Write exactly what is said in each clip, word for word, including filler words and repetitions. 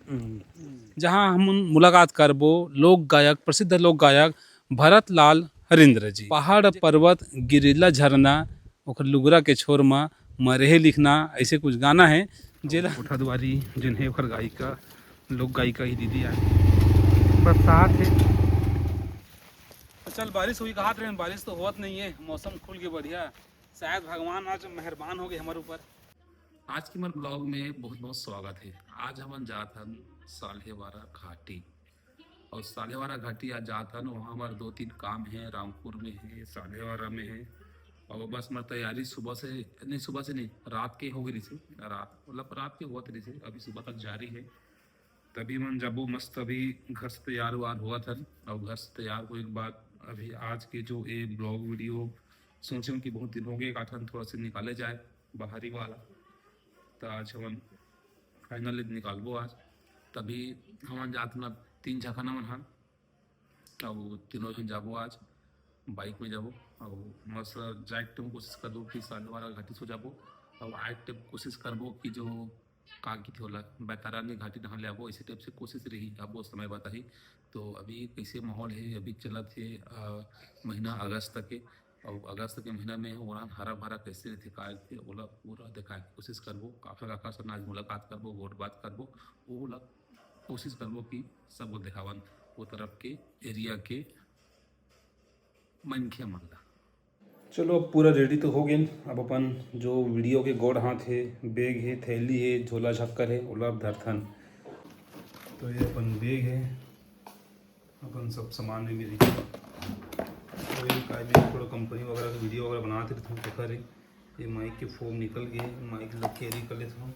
जहां हम मुलाकात करबो लोक गायक, प्रसिद्ध लोक गायक भरत लाल हरिंद्र जी। पहाड़ पर्वत, गिरिला झरना, ओकर लुगरा के छोर म मरेहे लिखना, ऐसे कुछ गाना है। जेला कोठा दुआरी, जेन है ओकर गायिका, लोक गायिका ही दीदी आए। बरसात है। चल, बारिश हुई कहात रहे, बारिश तो होत नहीं है, मौसम खुल के बढ़िया। शायद भगवान आज मेहरबान हो गए हमारे ऊपर। आज के हमारे ब्लॉग में बहुत बहुत स्वागत है। आज हमन जात हन साल्हेवारा घाटी, और साल्हेवारा घाटी आज जात हन। वहाँ हमारे दो तीन काम है, रामपुर में है, साल्हेवारा में है। और बस हमारी तैयारी सुबह से, नहीं, सुबह से नहीं, रात के हो गई रही, रात मतलब रात के हुआ रही, अभी सुबह तक जारी है। तभी मन जाबो मस्त, अभी घर से तैयार वार हुआ था। और घर से तैयार होए के बाद अभी आज के जो ये ब्लॉग वीडियो सोचे हूँ कि बहुत दिन हो गए, काठन थोड़ा सा निकाले जाए बाहरी वाला। तो आज हमन फाइनली निकालबो आज। तभी हमन जात ना तीन झखा हमन हन, अब तीनों जन जाबो आज, बाइक में जाबो। और मस्त जाए के कोशिश करबो कि साल्हेवारा घाटी से जाबो। और आए के कोशिश करबो कि जो का किथे ओला बैतारानी घाटी डहार ले आबो, ऐसे टाइप से कोशिश रही, अब वो समय बताही। तो अभी कैसे माहौल है, अभी चलत है अ, महीना अगस्त के, और अगस्त के महीना में ओरान हरा भरा कैसे रहते, का रहते, ओला पूरा दिखाए के कोशिश करबो। काखर काखर से आज मुलाकात करबो, गोठ बात करबो, ओला कोशिश करबो कि सबको दिखावन वो तरफ के एरिया के मनखे मन ला। चलो, अब पूरा रेडी तो हो गेन। अब अपन जो वीडियो के गोड़ हाथ हे, बैग हे, थैली हे, झोला झक्कर हे, ओला अब धरथन। तो ये अपन बैग हे, अपन सब सामान में मिली। तो ये काय में थोड़ा कंपनी वगैरह के वीडियो वगैरह बनात रहिथन, तेखर हे। ये माइक के फोम निकल गए, माइक ला कैरी कर लेथन।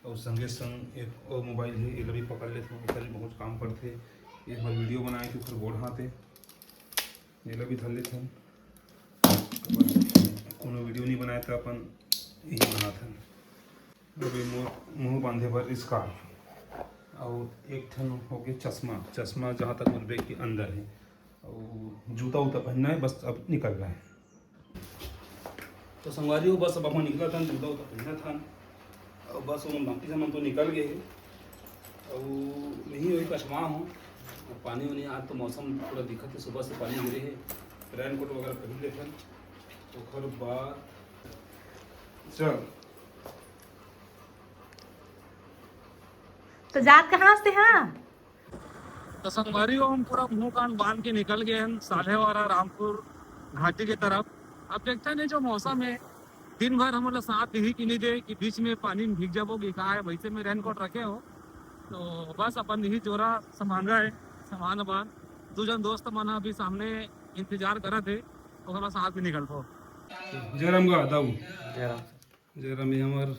और संगे संग एक और मोबाइल हे, एला भी पकड़ लेथन, एकर भी बहुत काम पड़थे। ये हमारे वीडियो बनाए के ऊपर गोड़ हाथ हे, एला भी धर लेथन। कोनो वीडियो नहीं बनाए तो अपन यही बनाथन। अभी मुंह, मुंह बांधे बर स्कार्फ और एक ठन हो गए चश्मा। चश्मा जहाँ तक मोर बैग के अंदर है और जूता उता पहनना है, बस अब निकलना है। तो संगवारी हो, बस अब अपन निकलत हन, जूता उता पहनत हन। और बस ओमन बाकी सामान तो निकल गए हे। और नहीं वही कचमा हो, और पानी वानी आज तो मौसम थोड़ा दिक्कत है, सुबह से पानी गिरे हे। रेनकोट वगैरह पहन लेथन। ओकर बाद चल। तो जात कहाँ से हाँ? तो संगवारी हो, हम पूरा मुंह कान बांध के निकल गए हैं साल्हेवारा रामपुर घाटी के तरफ। अब देखते हैं जो मौसम है, दिन भर हमन ला साथ दिही कि नहीं दे, कि बीच में पानी में भीग जाबो कि का है, वैसे में रेनकोट रखे हो। तो बस अपन यही जोरा समांगा है, सामान वामान। दू जन दोस्त मन अभी सामने इंतजार करत हे, ओकर बाद साथ में निकलबो। जय राम गा दाऊ। जय राम। जय राम, ये हमार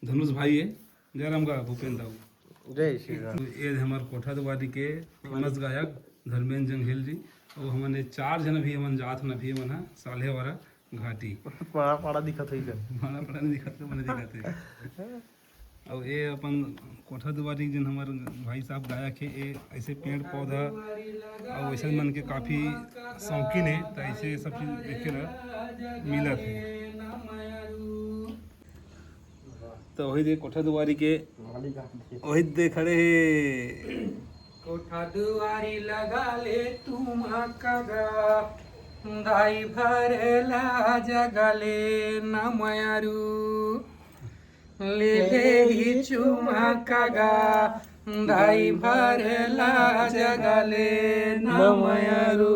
धनुष भाई है। जय राम गा भूपेंद्र दाऊ। जय श्री राम। ये हमार कोठा दुआरी के फेमस गायक धर्मेंद्र जंघेल जी। और हमन ये चार जन अभी हमन जात हन, अभी हमन हा साल्हेवारा घाटी। बड़ा बड़ा दिखत है इधर। बड़ा बड़ा नहीं दिखत है, बड़ा दिखत है। और ये अपन कोठा दुआरी जिन हमार भाई साहब गायक है, ये ऐसे पेड़ पौधा और ऐसे मन के काफी शौकीन है, तो ऐसे सब चीज देखे ला मिलत है। तो वही दे कोठा दुआरी के, वही दे खड़े हे। कोठा दुआरी लगा ले तुम कगा, दाई भरेला जगा ले न मयारू। ले ले ही चुमा कगा, दाई भरेला जगा ले न मयारू।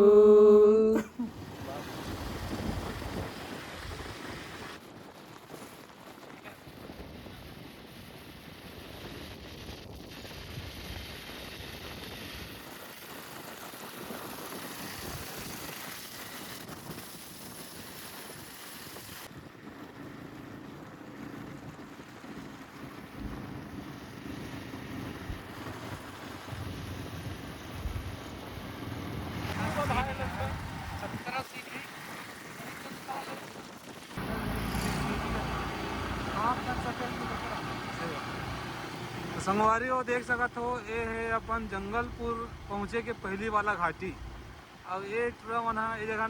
तो संगवारी हो, देख सकत हो, ये है अपन जंगलपुर पहुँचे के पहली वाला घाटी। अब ये टूरा मन ह ये जगह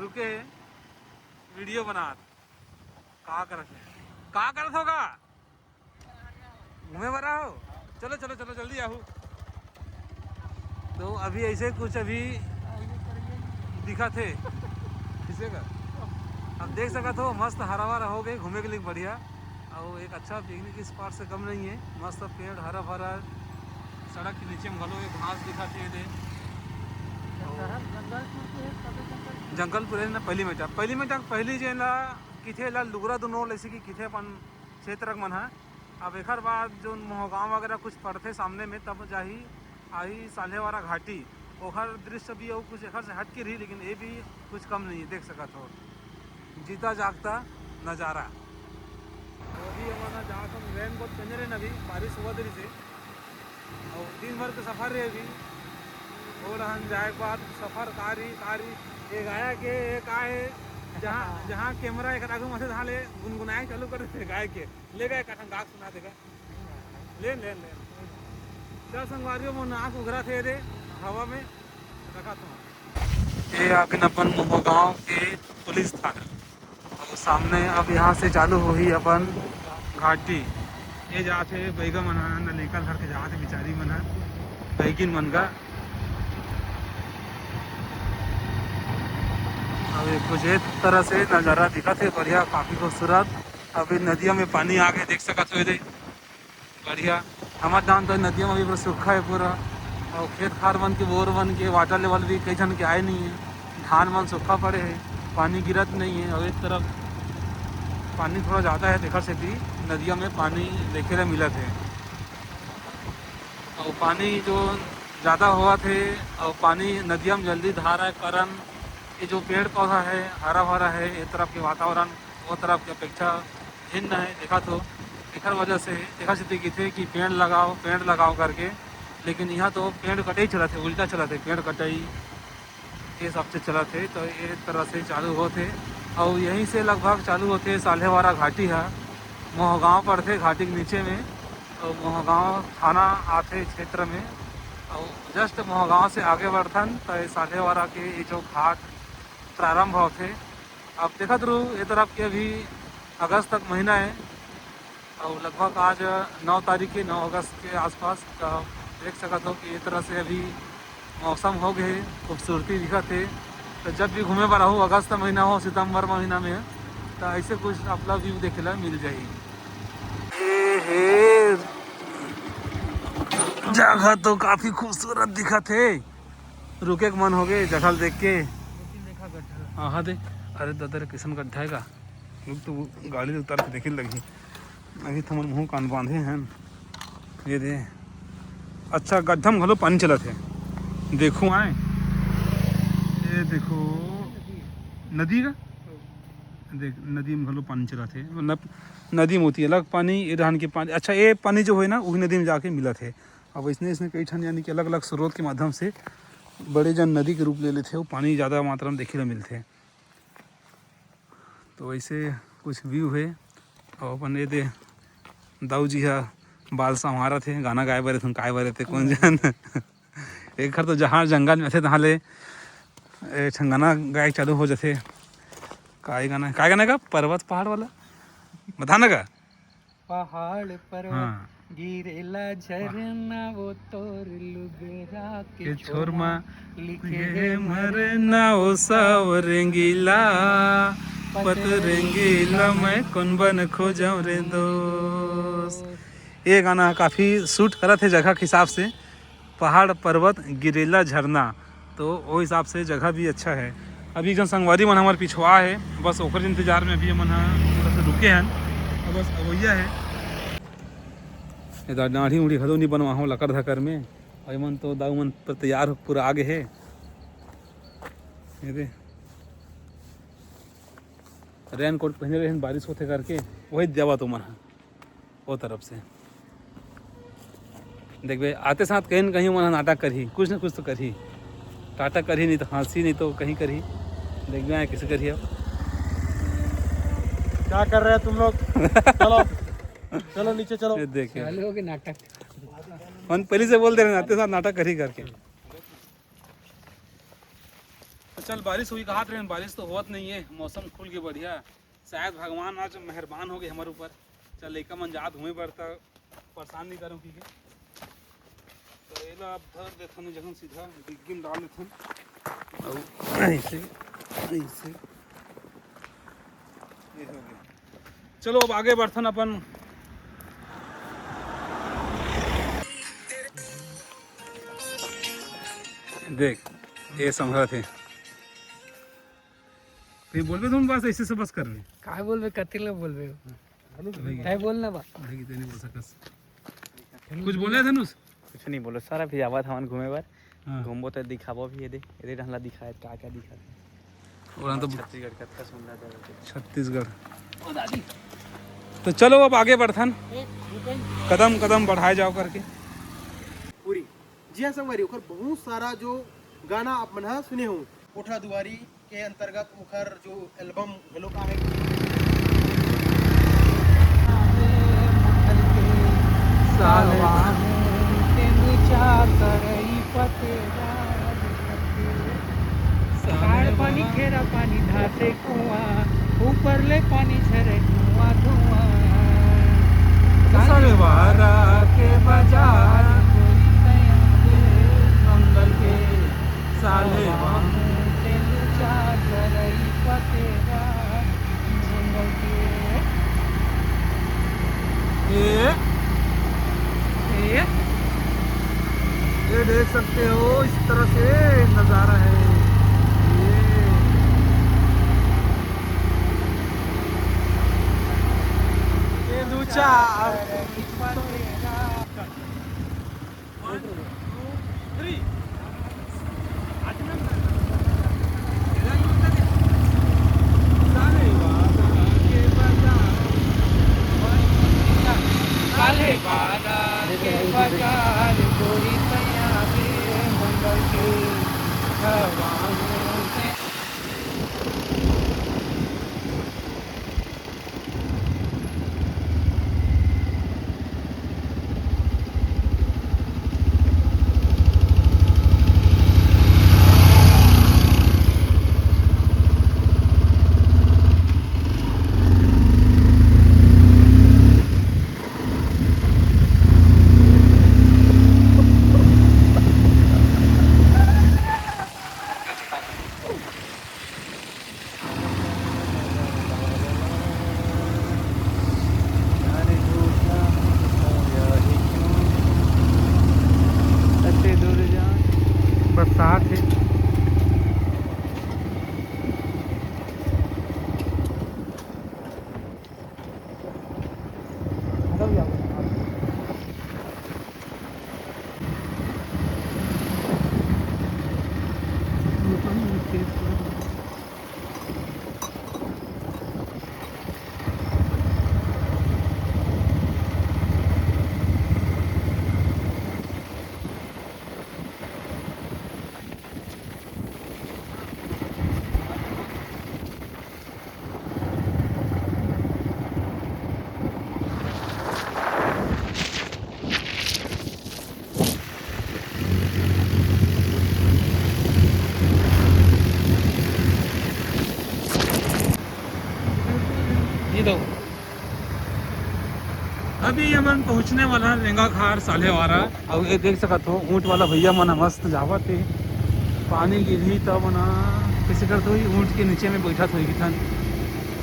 रुके हे, वीडियो बनात। का करत हे? का करत होगा? घूमे बर आओ? चलो, चलो, चलो, जल्दी आहू। तो अभी ऐसे कुछ अभी दिखा थे किसे का। अब देख सकत हो, मस्त हरा भरा हो गए, घूमे के लिए बढ़िया। और एक अच्छा पिकनिक स्पॉट से कम नहीं है, मस्त पेड़ हरा भरा, सड़क के नीचे में घलो एक घास दिखा थे दे। शहर जंगलपुर के है, तबे जंगल। जंगलपुर है ना, पहली मेटा, पहली मेटा, पहली जे ला किथे ला लुगरा दुनो, जैसे कि किथे अपन क्षेत्र मन है। अब एकर बाद जो मोहगांव वगैरह कुछ पड़थे सामने में, तब जाही आही साल्हेवारा घाटी। ओखर दृश्य भी अउ कुछ एकर से हट के रही, लेकिन ये भी कुछ कम नहीं है, देख सकत हो, जीता जागता नज़ारा। तो अभी हमन जात हम रेनकोट पहने रहे अभी, बारिश होवत रहिसे, और दिन भर के सफर रहे अभी। और हम जाए के बाद सफर कारी कारी, ये गाया के ये का है, जहाँ जहाँ कैमरा एक आगू में से, तहाँ ले गुनगुनाए चालू कर देथे गाय के, ले गए कथन गाक सुना देगा। ले, ले, ले। चल संगवारियों, मोर नाक उघरा थे दे हवा में, रखा था। ये आगे अपन मोहगांव के पुलिस थाना, और सामने अब यहाँ से चालू होही अपन घाटी। ये जात हे बैगा मन ह, न लइका धर के जात हे बिचारी मन ह, बैगिन मन का। अब ये कुछ इस तरह से नज़ारा दिखत हे, बढ़िया, काफ़ी खूबसूरत। अभी नदिया में पानी आ गए, देख सकत हो एदे। बढ़िया। हमर डाहन तो नदिया में अभी पूरा सूखा है पूरा, और खेत खार मन के, बोर मन के वाटर लेवल भी कई झन के आए नहीं है। धान मन सूखा पड़े है, पानी गिरत नहीं है, और एक तरफ पानी थोड़ा ज़्यादा है, तेकर सेती नदिया में पानी देखे ला मिलत है। और पानी जो ज़्यादा होवत है और पानी नदिया में जल्दी धारा के कारण ये जो पेड़ पौधा है हरा भरा है, ये तरफ के वातावरण वो तरफ के अपेक्षा भिन्न है। देखा तो एकर वजह से, देखा से दिखथे कि पेड़ लगाओ, पेड़ लगाओ करके, लेकिन यहाँ तो पेड़ कटाई चलत है, उल्टा चलत है, पेड़ कटाई ये सब चीज चलत है। तो ये तरह से चालू होत है और यहीं से लगभग चालू होत है साल्हेवारा घाटी है। मोहगांव पड़थे घाटी के नीचे में, और मोहगांव थाना आथे क्षेत्र में, और जस्ट मोहगांव से आगे बढ़थन तो ये साल्हेवारा के ये जो घाट प्रारंभ होथे। अब देखत रहू, ये तरफ के अभी अगस्त तक महीना है और लगभग आज नौ तारीख है, नौ अगस्त के आसपास। तो देख सकत हो कि ये तरह से अभी मौसम हो गए, खूबसूरती दिखत है। तो जब भी घूमे बर आहू, अगस्त महीना हो, सितंबर महीना में, तो ऐसे कुछ आप लोग व्यू देखे ला मिल जाही। ए हे, जगह तो काफी खूबसूरत दिखत है। रुके के मन हो गए जगह ल देख के। आहा दे, अरे दादा रे, कैसन गड्ढा है का? रुक तो, गाड़ी ले उतार के देखे लगही। अभी तो हमर मुंह कान बांधे हैं। ये दे, अच्छा, गड्ढा में घलो पानी चलत है। देखो आए, ये देखो, नदी का, देख, नदी में घलो पानी चलत है। मतलब नदी में होती है अलग पानी, ये धान के पानी। अच्छा, ये पानी जो है ना, वही नदी में जाके मिलत है। अब इसने, इसने कई ठन, यानी कि अलग-अलग स्रोत के माध्यम से बड़े जन नदी के रूप ले लेथे, अउ पानी ज़्यादा मात्रा में देखे ला मिलथे। तो वैसे कुछ व्यू हे। अउ अपन ये दे दाऊ जी ह बाल संवारत हे, गाना गाए बर, तुम काय बर ते कोन जन। एक घर तो जहाँ जंगल में थे, तहाँ ले ए, ठन गाना गाए चालू हो जाथे। काय गाना, काय गाना का? पर्वत पहाड़ वाला? बता ना का? पहाड़ पर हाँ। गिरेला झरना, वो तोर लुगरा के के छोर छोर मा मा लिखे लिखे हे मरना, ओ साव रेंगीला, पत रेंगीला, मैं कौन बन खोजव रे दोस्त। ये गाना काफ़ी सूट करत हे जगह के हिसाब से। पहाड़, पर्वत, गिरेला, झरना, तो वो हिसाब से जगह भी अच्छा है। अभी एक जन संगवारी मन हमारे पिछुआ है, बस ओकर इंतजार में अभी हमन ह थोड़ा सा रुके हैं। अब बस अवैया है। ये तो डाढ़ी उड़ी घलो नहीं बनवा हो लकर धकर में, और मन तो दाऊ मन पर तैयार हो पूरा आगे है। ये दे रेनकोट पहने रहे, बारिश होते करके वही देवा तो मन है। वो तरफ से देखबे, आते साथ कहीं न कहीं मन नाटक करही, कुछ न कुछ तो करही। टाटा करही, नहीं तो हंसी, नहीं तो कहीं करही। देखबे आए कैसे करही अब। क्या कर रहे हैं तुम लोग? चलो, चलो नीचे चलो। ये देखे। चालू हो गए नाटक। मन पहले से बोल दे रहे हैं, आते साथ नाटक करही करके। तो चल, बारिश हुई कहात रहे, बारिश तो होत नहीं है, मौसम खुल के बढ़िया। शायद भगवान आज मेहरबान हो गए हमारे ऊपर। चल, लइका मन जात घूमे बर, त परेशान नहीं करूँ, ठीक है। एला अब धर देथन जखन सीधा डिग्गी में डाल देथन। अउ ऐसे, ऐसे। ये हो गया। चलो अब आगे बढ़थन अपन। देख, ये संभलत हे। कहीं बोलबे तुम बस ऐसे से बस कर ले। काय बोलबे, कथी ले बोलबे? धनुष भाई। तय बोल ना बा। भाई, तय नहीं बोल सकस। कुछ बोले धनुष? कुछ नहीं बोलो सर, अभी आवत हवन घूमे बर। हाँ। घूमबो तो दिखाबो भी, ये दे, ये दे डहला दिखाए, का का दिखाते। और तो छत्तीसगढ़ कतका सुंदर जगह हे। छत्तीसगढ़। तो चलो अब आगे बढ़थन, कदम कदम बढ़ाए जाओ करके। पूरी। जी हाँ संगवारी, ओकर बहुत सारा जो गाना आप मन ह सुने हो, कोठा दुआरी के अंतर्गत ओकर जो एल्बम घलो का हे। साल पानी, खेरा पानी, धार से कुआं, ऊपर ले पानी झरे, धुआं, धुआं। सालवारा के बाजार, मंगल के साले, तेंदू चार करई पतेरा, मंगल के। ए, ए, ये देख सकते हो, इस तरह से नज़ारा है। ये, ये दो चार। काले बाजार के बाजार कोई तैयार मंगल के हवा में। बरसात हे। ये दो। अभी हमन पहुंचने वाला रेंगाखार साल्हेवारा। अउ ये देख सकत हो, ऊंट वाला भैया मन ह मस्त जावत हे। पानी गिरही त मन ह कइसे करत होही, ऊंट के नीचे में बइठत होही किथन,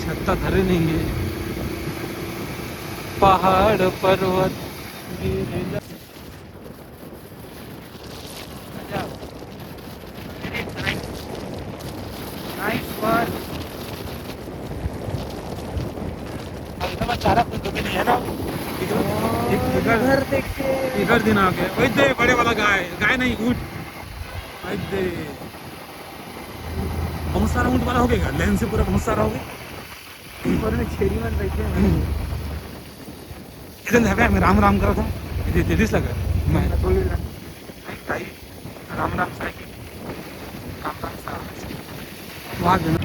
छत्ता धरे नहीं हे। पहाड़ पर्वत गिरेला। Nice one। अब इतना चारा कोई कमी नहीं है ना। इधर, इधर, इधर देखिए। इधर दिन आ गए। वही दे बड़े वाला गाय, गाय नहीं, ऊंट। वही दे। बहुत सारा ऊंट वाला हो गया, लाइन से पूरा बहुत सारा हो गया। ऊपर में छेरी मन बैठे हैं। इधर देखा, मैं राम राम करा था। इधर, इधर लगा। मैं। मैं थोड़ी ना। भाई, राम राम साईं। राम राम साईं। वहाँ देना।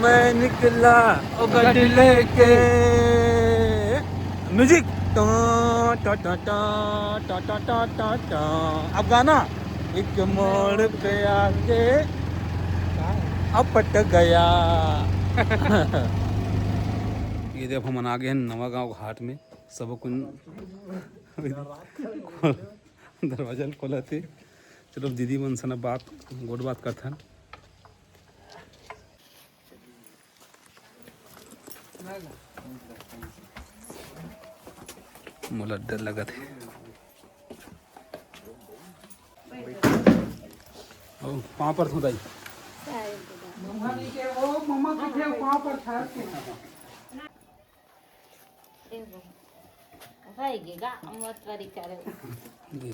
मैं निकला ओ गड्डी लेके। म्यूजिक। टा, टा, टा, टा। अब गाना। एक मोड़ पे आके अपट गया। ये देखो, हमन आ गए हैं नवा गांव घाट में। सब कुन दरवाजा ल खोलत हे। चलो, दीदी मन से ना बात, गोठ बात करथन। मोला डर लगत हे। ओ, पाँव परथों दाई। मम्मा जी के, ओ, मम्मा जी के पाँव परथों। जी।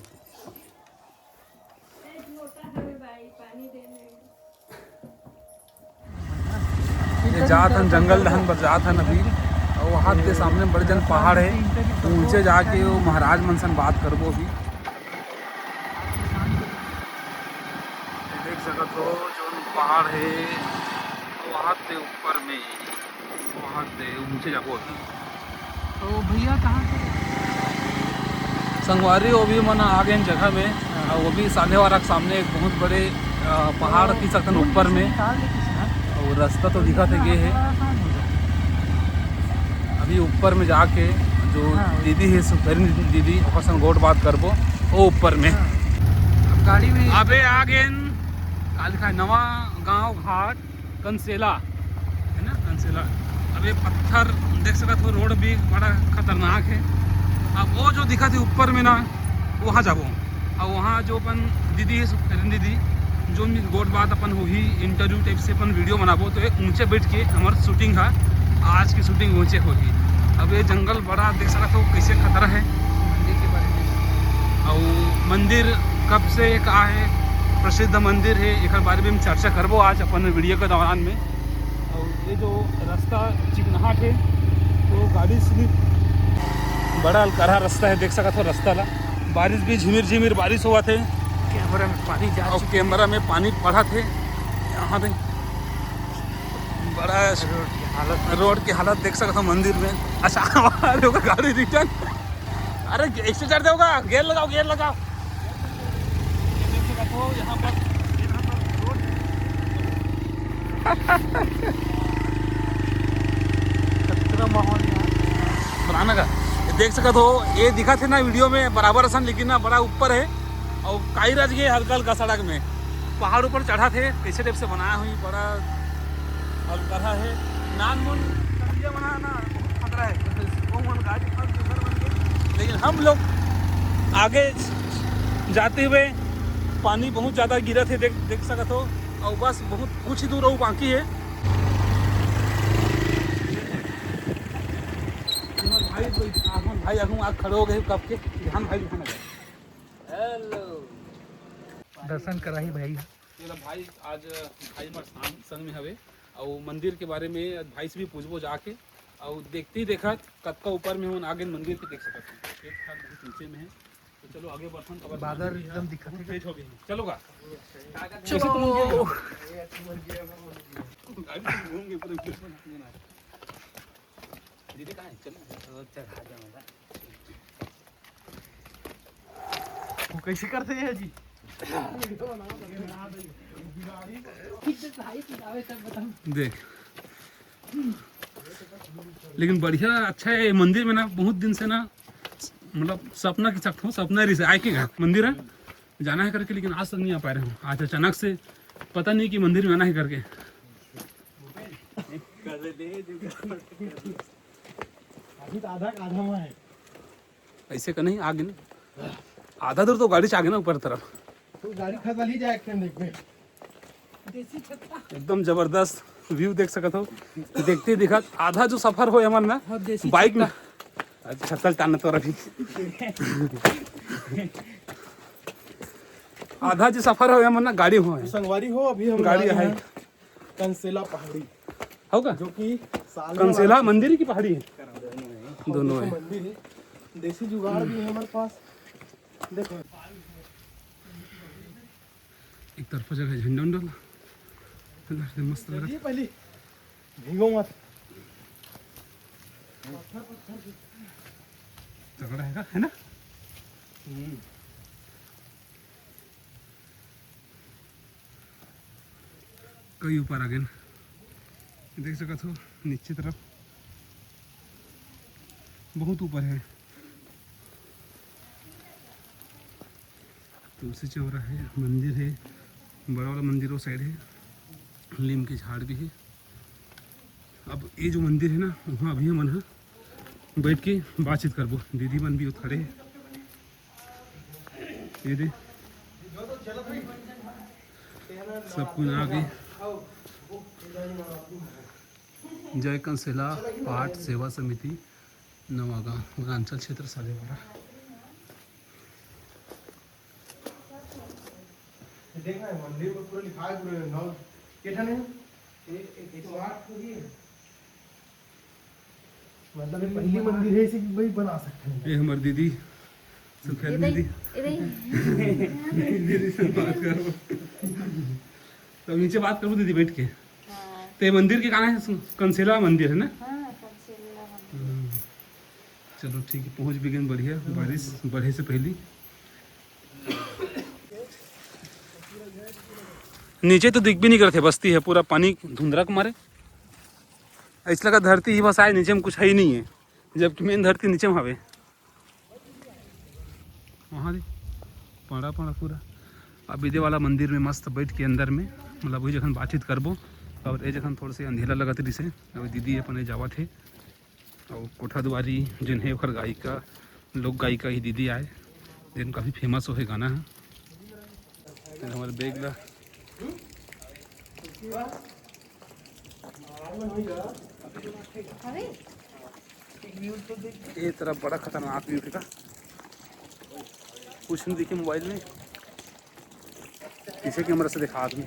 ये जात हन, जंगल डहन बर जात हन अभी। अउ वहाँ के सामने बड़े जन पहाड़ हे, ऊंचे जाके वो महाराज मन सन बात करबो अभी। देख सकत हो, जोन पहाड़ हे, वहाँ के ऊपर में, वहाँ के ऊंचे जाबो अभी। तो भैया कहाँ से? संगवारी, वो भी मन आ गए जगह में। हाँ। और वो भी साल्हेवारा के सामने एक बहुत बड़े, अ, पहाड़ की सकन ऊपर में। और रास्ता तो दिखा थे गे है। अभी ऊपर में जाके जो हाँ। दीदी है, सुखरी दीदी, ओकर संग गोठ बात करबो, वो ऊपर में। हाँ। अब गाड़ी में अबे आ गए कालिका नवा गांव घाट। कंसेला, है ना, कंसेला। अब ये पत्थर देख सकत हो, रोड भी बड़ा खतरनाक है। अब वो जो दिखत हे ऊपर में ना, वहाँ जाबो। अब वहाँ जो अपन दीदी है, सुखकरण दीदी, जो भी गोठ बात अपन होही, इंटरव्यू टाइप से अपन वीडियो बनाबो, तो ये ऊंचे बैठ के हमार शूटिंग है, आज की शूटिंग ऊंचे होही। अब ये जंगल बड़ा देख सकत हो, कैसे खतरा है। मंदिर के बारे में। और मंदिर कब से का है, प्रसिद्ध मंदिर है, एकर बारे में हम चर्चा करबो आज अपन वीडियो के दौरान में। और ये जो रास्ता चिकनाहट है, तो गाड़ी स्लिप, बड़ा अलकरहा रास्ता है, देख सकत हो रास्ता ला। बारिश भी, झिमिर झिमिर बारिश होवत है। कैमरा में पानी जा और चुका है। कैमरा में पानी पड़त है यहाँ पे। बड़ा रोड की हालत। रोड की हालत देख सकत हो मंदिर में। अच्छा, हमारे गाड़ी रिटर्न। अरे, एक्सीटर दे होगा, गियर लगाओ, गियर लगाओ। ये देख सकत हो, यहाँ पर, यहाँ पर रोड। खतरा माहौल यार। पुराना का। ये देख सकत हो, ये दिखत हे ना वीडियो में बराबर असन, लेकिन ना बड़ा ऊपर है। और काई रच गए हल्का हल्का सड़क में। पहाड़ ऊपर चढ़त हे, कैसे टाइप से बनाया हुई, बड़ा अलकरहा है। नानमुन करिया बना ना, बहुत खतरा है। वो मन गाड़ी फंस के घर बन गए। लेकिन हम लोग आगे जाते हुए पानी बहुत ज़्यादा गिरत हे, देख, देख सकत हो। और बस बहुत कुछ ही दूर वो बाकी है। भाई, भाई, भाई, आगू आग खड़े हो गए कब के। ध्यान भाई, ध्यान। हेलो। दर्शन कराही भाई। ये ला भाई, आज भाई हमारे संग, संग में हवे, और मंदिर के बारे में आज भाई से भी पूछबो जाके। और देखते ही देखत कतका ऊपर में हन आगे मंदिर के देख सकत हन। एक ठाक बहुत ऊंचे में है। तो चलो आगे बढ़थन, काबर बादल शांति एकदम है। दिखत बहुत है। तेज हो गई है। चलो का? चलो। गाड़ी से घूम के पूरे दीदी कहाँ है? चलो। चलो, चढ़ा दे हमारा। वो कैसे करते हैं जी? देख, लेकिन बढ़िया, अच्छा है ये मंदिर में ना, बहुत दिन से ना, मतलब, सपना की सकत हूँ, सपना रही से आए के घर मंदिर है, जाना है करके, लेकिन आज तक नहीं आ पा रहे हूँ। आज अचानक से पता नहीं कि मंदिर में आना है करके। अभी तो आधा आधा हुआ है। ऐसे का नहीं, आगे ना, आधा दूर तो गाड़ी से आगे ना, ऊपर तरफ। तो गाड़ी खत वाली जाए के देख बे। एकदम जबरदस्त व्यू देख सकत हो। देखते ही दिखत, आधा जो सफर हो हमर ना, हाँ, देसी बाइक में। छत्ता। अच्छा, छत्ता टानत हो रही। आधा जो सफर हो हमर ना, गाड़ी हो है। संगवारी हो, अभी हम गाड़ी है। कंसेला पहाड़ी। हो का? जो कि साल में कंसेला वाला मंदिर की पहाड़ी है? दोनों है। मंदिर है। देसी जुगाड़ भी है हमारे पास। देखो। एक तरफा जगह झंडा उंडा ला। अंदर से मस्त लगा। चलिए पहले भीगो मत। तगड़ा है का, है ना? हम्म। कई ऊपर आ गेन। देख सकत हो नीचे तरफ बहुत ऊपर है। तुलसी चौरा है, मंदिर है, बड़ा वाला मंदिर वो साइड है, नीम के झाड़ भी है। अब ये जो मंदिर है ना, वहाँ अभी हमन ह बैठ के बातचीत करबो। दीदी मन भी वो खड़े हैं। ये दे, सब कुछ आ गए। जय कंसेला पाठ सेवा समिति नवागांव, वनांचल क्षेत्र सालेवारा। देखना है मंदिर में पूरा लिखा है, पूरे नौ के ठन है। एक, एक, एक सौ आठ को ही है। मतलब ये पहली मंदिर है इसे कि भाई बना सकते हैं। ये हमारी दीदी सुखैर इधर ही, दीदी। इधर ही। दीदी से बात करो। तो नीचे बात करो दीदी बैठ के। हाँ। तो ये मंदिर के का नाम है? सु-, कंसेला मंदिर है ना? हाँ, कंसेला मंदिर। हम्म। चलो ठीक है, पहुँच भी गए बढ़िया, बारिश बढ़े से पहली। नीचे तो दिख भी नहीं करते, बस्ती है, पूरा पानी धुंधरा के मारे। ऐसा लगा धरती ही बस आए, नीचे में कुछ है ही नहीं है, जबकि मेन धरती नीचे में हवे। वहाँ दे, पड़ा पड़ा पूरा। अब इदे वाला मंदिर में मस्त बैठ के अंदर में, मतलब वही जखन बातचीत करबो। और ये जखन थोड़ा से अंधेरा लगत रहिसे, अब दीदी अपन ये जावत है। और कोठा दुआरी जिन है ओकर गायिका, लोक गायिका ही दीदी आए, जिन काफ़ी फेमस हो है गाना है। फिर हमारे बैग ला हवे? ये तरफ बड़ा खतरनाक व्यू है का, कुछ नहीं दिखे मोबाइल में, पीछे कैमरा से दिखा आदमी।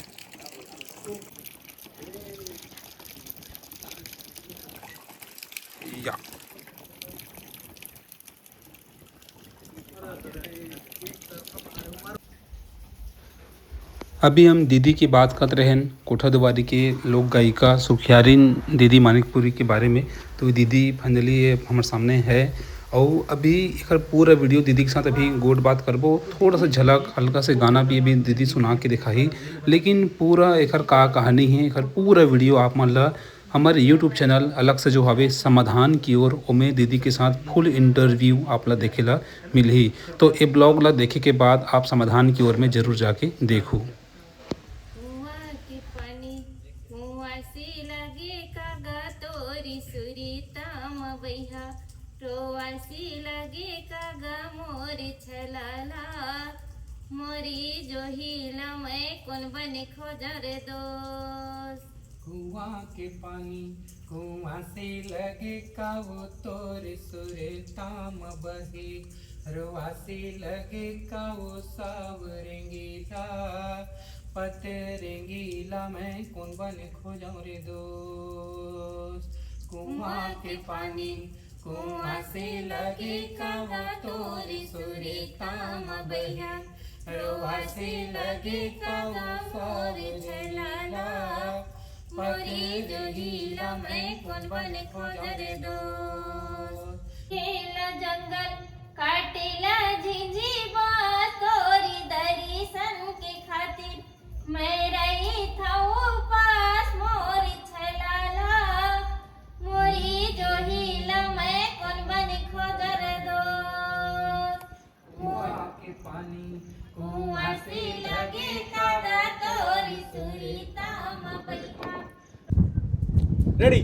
या अभी हम दीदी की बात करत रहेन, कोठा दुआरी के लोक गायिका सुखियारिन दीदी मानिकपुरी के बारे में। तो दीदी finally ये हमर सामने है, और अभी एकर पूरा वीडियो दीदी के साथ अभी गोठ बात करबो। थोड़ा सा झलक, हल्का से गाना भी अभी दीदी सुना के दिखाही, लेकिन पूरा एकर का कहानी है, एकर पूरा वीडियो आप मन ला हमर YouTube चैनल अलग से जो हवे समाधान की ओर, ओमे दीदी के साथ फुल इंटरव्यू आप ला देखे ला मिलही। तो ए ब्लॉग ला देखे के बाद आप समाधान की ओर में जरूर जाके देखू। कुआं के पानी कुआं से लगे का गा तोरी सुरता म बइहा, रोआ से लगे का गा मोर छलाला, मोरी जोही ला मैं कोन बने खोजर दोस्त। कुआं के पानी कुआं से लगे का वो तोर सुरता म बहे, रोआ से लगे का वो साव रेंगीला, पत रेंगीला मैं कोन बने खोजौं रे दोस्त। कुआं के पानी कुआं से लगे का वो तोर सुरता म बइहा, रोआ से लगे का वो साव छलाला, मोरी जोही ला मैं कोन बने खोजर दोस्त। खेला जंगल काटेला झिझी बांस तोरी दर्शन के खातिर, मैं रहिथौं उपास मोरी छलाला, मोरी जोही ला मैं कोन बने खोजर दोस्त। कुआं के पानी कुआं से लगे का गा तोरी सुरता म बइहा। रेडी।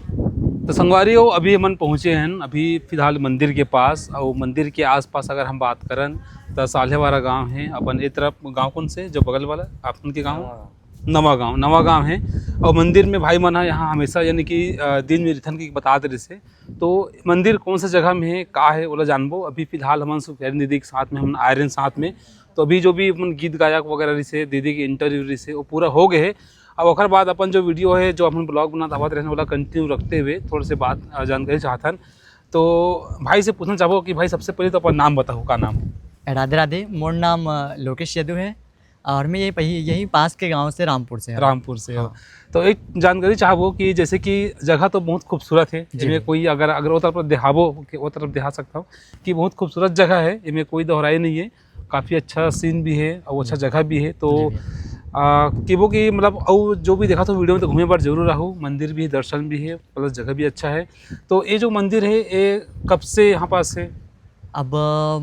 तो संगवारी हो, अभी हमन पहुँचे हैं अभी फिलहाल मंदिर के पास, और मंदिर के आसपास अगर हम बात करन तो साल्हेवारा गांव है अपन ए तरफ। गांव कौन से जो बगल वाला आप मन के गांव? नवा गांव। नवा गांव, नवा गांव है। और मंदिर में भाई मन ह यहाँ हमेशा यानी कि अ, दिन में रिथन की बतात रहिसे। तो मंदिर कौन सा जगह में है, का है, ओला जानबो। अभी फिलहाल हमन सुखियारिन दीदी के साथ में, हमन आए रहेन साथ में। तो अभी जो भी अपन गीत गायक वगैरह रहिसे, दीदी के इंटरव्यू रहिसे, वो पूरा हो गए है। अब ओकर बाद अपन जो वीडियो है, जो अपन ब्लॉग बनात आवत रहेन, ओला कंटिन्यू रखते हुए थोड़े से बात, अ, जानकारी चाहथन। तो भाई से पूछना चाहबो कि भाई सबसे पहले तो अपन नाम बताओ, का नाम? राधे राधे, मोर नाम, अ, लोकेश यदु है और मैं यही पही-, यहीं पास के गांव से, रामपुर से हूँ। रामपुर से हो। हाँ। तो एक जानकारी चाहबो कि जैसे कि जगह तो बहुत खूबसूरत है, जी एमे भैया। कोई अगर, अगर वो तरफ देखाबो कि वो तरफ दिखा सकता हूँ कि बहुत खूबसूरत जगह है, एमे कोई दोहराई नहीं है, काफ़ी अच्छा सीन भी है और अच्छा जी। जगह भी है। तो जी भैया। आ, किबो कि मतलब अउ जो भी देखा तो वीडियो में तो घूमे बर जरूर आहू, मंदिर भी है, दर्शन भी है, प्लस जगह भी अच्छा है। तो ये जो मंदिर है, ये कब से यहाँ पास है? अब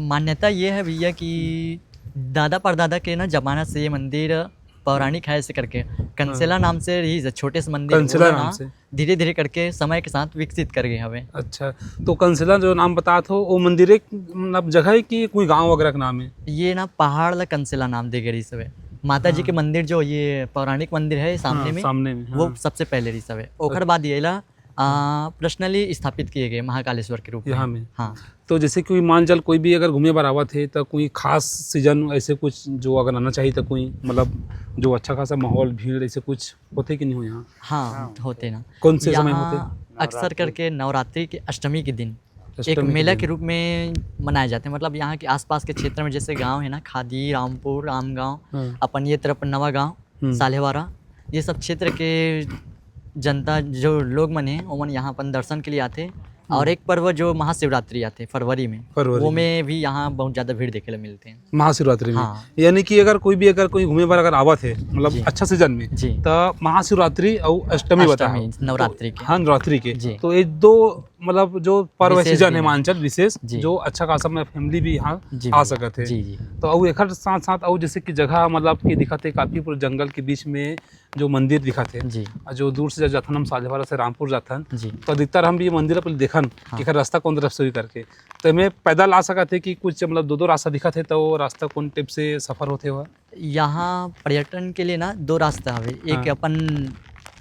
मान्यता ये है भैया कि दादा परदादा के ना जमाना से ये मंदिर पौराणिक है, ऐसे करके कंसेला हाँ। नाम से रही, छोटे से मंदिर, कंसेला वो ना नाम से। धीरे धीरे करके समय के साथ विकसित कर गए हवे। अच्छा, तो कंसेला जो नाम बतात हो, वो मंदिर एक मतलब जगह है कि कोई गांव वगैरह का नाम है? ये ना पहाड़ ला कंसेला नाम दे गए रही हवे। माता जी हाँ। के मंदिर जो ये पौराणिक मंदिर है सामने हाँ, में, सामने में, वो हाँ। सबसे पहले रही हवे। ओकर अच्छा। बाद ये ला आ, पर्सनली स्थापित किए गए महाकालेश्वर के रूप में। यहाँ में। हाँ। तो जैसे कि मान चल कोई भी अगर घूमे बर आवत है तो कोई खास सीजन ऐसे कुछ जो अगर आना चाहिए तो कोई मतलब जो अच्छा खासा माहौल भीड़ ऐसे कुछ होते कि नहीं हो यहाँ? हाँ, हाँ। होते ना। कौन से समय यहाँ होते? अक्सर नवरात्रि। करके नवरात्रि के अष्टमी के दिन एक अष्टमी के मेला दिन। के रूप में मनाए जाते हैं। मतलब यहाँ के आसपास के क्षेत्र में जैसे गांव है ना, खादी, रामपुर, आमगांव, हाँ। अपन ये तरफ नवा गांव, हम्म। साल्हेवारा, ये सब क्षेत्र के जनता जो लोग मन हैं, ओमन यहाँ अपन दर्शन के लिए आते हैं। हम्म। और एक पर्व जो महाशिवरात्रि आते फरवरी में, फरवरी वो में। में भी यहाँ बहुत ज़्यादा भीड़ देखे ला मिलते हैं। महाशिवरात्रि में। हाँ। यानी कि अगर कोई भी, अगर कोई घूमे बर अगर आवत है, मतलब जी। अच्छा सीजन में, जी। तो महाशिवरात्रि और अष्टमी बता अष्टमी, हो। नवरात्रि के। हाँ, नवरात्रि के। जी। तो ये दो मतलब जो पर्व विशेष सीजन दिन है है। मानचल विशेष, जी। जो अच्छा खासा मैं फैमिली भी यहाँ जी, आ जी। सकत है। जी, जी। तो और एकर साथ साथ और जैसे कि जगह मतलब कि दिखत है काफी पूरे जंगल के बीच में जो मंदिर दिखत है। जी। और जो दूर से जब जाथन हम साल्हेवारा से रामपुर जाथन, जी। तो अधिकतर हम ये मंदिर अपन देखन हाँ। कि एकर रास्ता कौन तरफ से हुई करके। तो एमे पैदल आ सकत है कि कुछ मतलब दो दो रास्ता दिखत है, तो वो रास्ता कौन टाइप से सफर होते हुआ? यहाँ पर्यटन के लिए ना दो रास्ता हवे, एक हाँ। अपन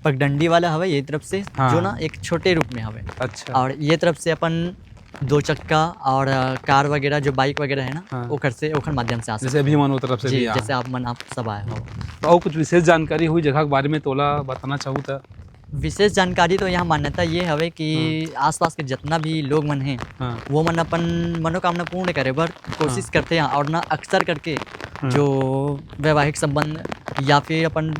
पगडंडी वाला हवे ये तरफ से, हाँ। जो ना एक छोटे रूप में हवे। अच्छा। और ये तरफ से अपन दो चक्का और, अ, कार वगैरह, जो बाइक वगैरह है ना, हाँ। ओकर से, ओकर माध्यम से आ जैसे सकते अभी हैं। मन वो तरफ से जी, भी आ। जैसे आप मन आप सब आए हो। तो और कुछ विशेष जानकारी हुई जगह के बारे में तोला बताना चाहूँ तो? विशेष जानकारी तो यहाँ मान्यता ये हवे कि हम्म। आसपास के जितना भी लोग मन हैं, हाँ। वो मन अपन मनोकामना पूर्ण करे बर कोशिश हाँ। करते हैं और ना अक्सर करके हाँ। जो वैवाहिक संबंध या फिर अपन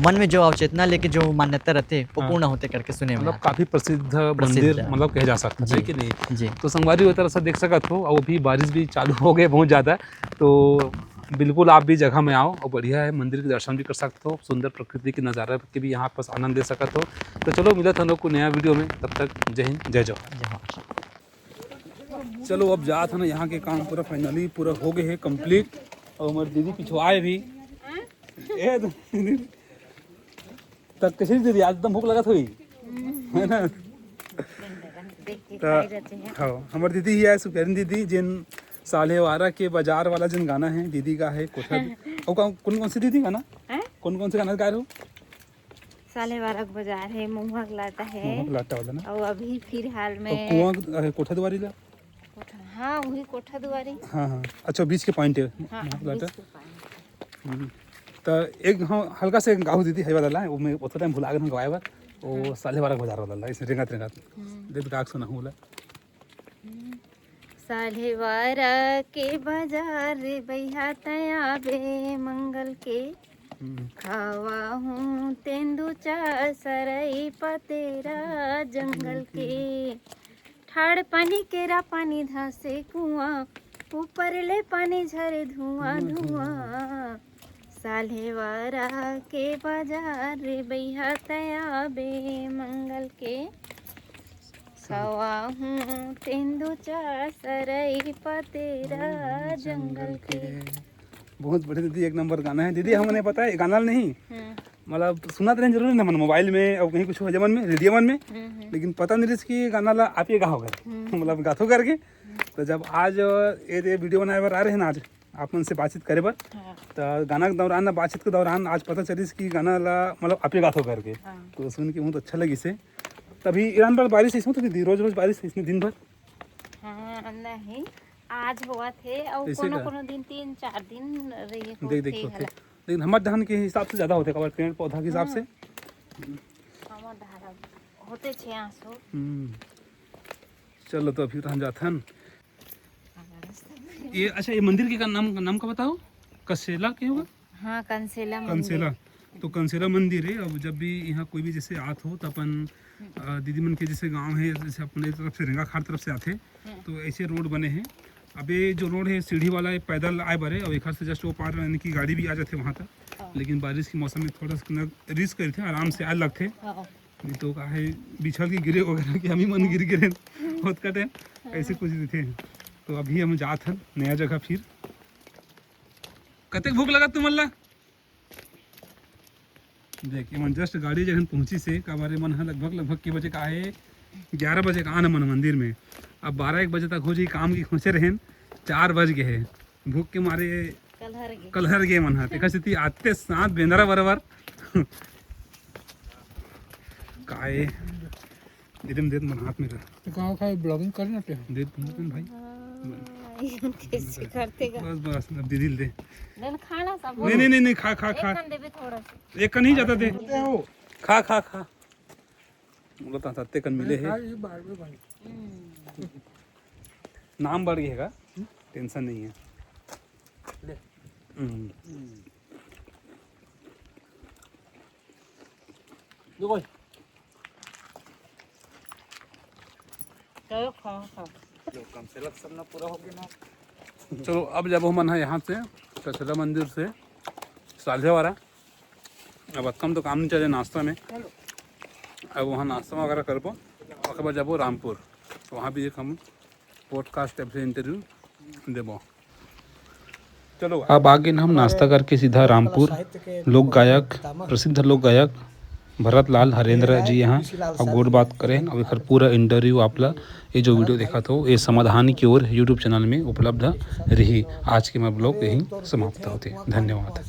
मन में जो अवचेतना लेके जो मान्यता रहते, वो हाँ। पूर्ण होते करके सुने में मतलब आता है। काफी प्रसिद्ध प्रसिद्ध मंदिर है। मतलब कहे जा सकता है जी। कि नहीं? जी। तो संगवारी वो तरह से देख सकत हो, और अभी बारिश भी चालू हो गए बहुत ज़्यादा, तो बिल्कुल आप भी जगह में आओ और बढ़िया है, मंदिर के दर्शन भी कर सकते हो, सुंदर प्रकृति के नज़ारा के भी यहाँ पास आनंद ले सकत हो। तो चलो मिलत हम लोग को नया वीडियो में, तब तक जय हिंद, जय जोहार। जय जोहार। चलो अब जात है ना, यहाँ के काम पूरा फाइनली पूरा हो गए है कंप्लीट, और हमारे दीदी पिछवाए भी। ए, तो कैसे दीदी, आज एकदम भूख लगत होही, है ना? देख के तो खाए रहते हैं। हाँ, हमर दीदी ही है सुपेरिन दीदी, जिन साल्हेवारा के बाजार वाला जिन गाना है, दीदी का है कोठा। और कौन, कौन कौन सी दीदी गाना? हैं? कौन कौन से गाना गा रहे हो? साल्हेवारा के बाजार है, महुआ के लाटा है। महुआ के लाटा वाला ना? और अभी फिलहाल और में कुआं, अरे, कोठा दुआरी ला? कोठा, हाँ, वही कोठा दुआरी। हाँ, हाँ। अच्छा, बीच के पॉइंट है, हाँ, महुआ के लाटा। बीच के पॉइंट। हम्म। तो एक हम हल्का से गाहू दीदी है वाला ला, वो मैं उतना टाइम भुला गए हम गवाए बार। वो हाँ। साल्हेवारा के बाजार वाला ला, इसे रेंगात रेंगात। हम्म। दे तो गाहक सुना हूँ बोला। हम्म। साल्हेवारा के बाजार रे बइहा तया बे मंगल के। हम्म। खावा हूँ तेंदू चा सरई पतेरा जंगल के। ठाड़ पानी केरा पानी धासे कुआं, ऊपर ले पानी झरे धुआं धुआं। साल्हेवारा के बाजार रे बइहा तया बे मंगल के। खवा हूँ तेंदू चा सरई पतेरा जंगल के। बहुत बढ़िया दीदी, एक नंबर गाना है दीदी। हमने पता है गाना नहीं, हम्म। मतलब सुनत रहे जरूर ना मन मोबाइल में और कहीं कुछ हो जमन में, रेडियो मन में, हम्म, हम्म। लेकिन पता नहीं रहिस कि गाना ला आप ये गाओ करके, हम्म। मतलब गाथो करके। तो जब आज ये, ये वीडियो बनाए बर आ रहे हैं ना आज आप मन से बातचीत करे बर, हाँ। तो गाना के दौरान ना, बातचीत के दौरान आज पता चलिस कि गाना ला मतलब आप ये गाथो करके। हाँ। तो सुन के बहुत अच्छा लगिस हे। तभी ईरान पर बारिश ऐसे होता दीदी, रोज रोज बारिश ऐसे दिन भर? हाँ, नहीं, आज होवत हे और ऐसे कोनो का? कोनो दिन तीन चार दिन रही देख, देख, होथे होथे। हला। लेकिन हमर धान के हिसाब से ज्यादा होथे, काबर पेड़ पौधा के हिसाब से। हम्म। हमर धान होते छे आंसू। हम्म। चलो तो फिर हम जाथन। ये अच्छा, ये मंदिर के का नाम, नाम का बताओ? कसेला के होगा? हाँ, कंसेला मंदिर। कंसेला। तो कंसेला मंदिर है। अब जब भी यहाँ कोई भी जैसे आत हो तो अपन, अ, दीदी मन के जैसे गांव है, जैसे अपने तरफ से रेंगा खार तरफ से आते, हम्म। तो ऐसे रोड बने हैं। अब ये जो रोड है सीढ़ी वाला, ये पैदल आए बर हे, और एक से जस्ट वो पार, यानी कि गाड़ी भी आ जाथे वहाँ तक। हाँ। लेकिन बारिश के मौसम में थोड़ा सा रिस्क करथे, आराम से आए लगथे। हाँ। नहीं तो का है, बिछल के गिरे वगैरह के, हम ही मन गिर गिरे बहुत कटे, ऐसे कुछ देथे। तो अभी हम जात हन नया जगह फिर। कतेक भूख लगा तुमन ला? देख, एमन जस्ट गाड़ी जखन पहुँची से, काबर एमन ह लगभग, लगभग के बजे का हे, ग्यारह बजे का आन मन मंदिर में। अब बारह एक बजे तक हो जाही काम की खोचे रहेन, चार बज गए हे। भूख के मारे कलहर गे। कलहर गे मन ह। तेकर सेती आते साथ बेंदरा बराबर। काय दे दे मन हाथ में रह। तो कहाँ खाए, ब्लॉगिंग करना पे? दे दे भाई। हाँ, ये कैसे करते गा? बस, बस, अब दीदी ले दे। नहीं, खाना सब। नहीं, नहीं, नहीं, नहीं, खा, खा, खा। एक कन देबे थोड़ा सा। एक कन ही ज्यादा दे। खा, खा, खा। बोला था, तत्ते कन मिले हे। खा, ये बार में भाई। नाम बढ़ गया का? टेंशन नहीं है। ले। हम्म। देखो। चलो, खाओ, खाओ। लो, कम से कम सब ना पूरा हो गया ना। चलो, अब जब हमन ह यहाँ से चचरा मंदिर से साल्हेवारा, अब अतका म तो काम नहीं चले नाश्ता में। अब वहाँ नाश्ता वगैरह करबो, ओकर बाद जाबो रामपुर, वहाँ भी एक हम पॉडकास्ट टाइप से इंटरव्यू देबो। चलो, अब आगे हम नाश्ता करके सीधा रामपुर। लोक गायक, प्रसिद्ध लोक गायक भरत लाल हरेंद्र जी यहाँ अब गोठ बात करेन, और एकर पूरा इंटरव्यू आप ला ये जो वीडियो देखत हो, ये समाधान की ओर YouTube चैनल में उपलब्ध रही। आज के मैं ब्लॉग यहीं समाप्त होथे। धन्यवाद।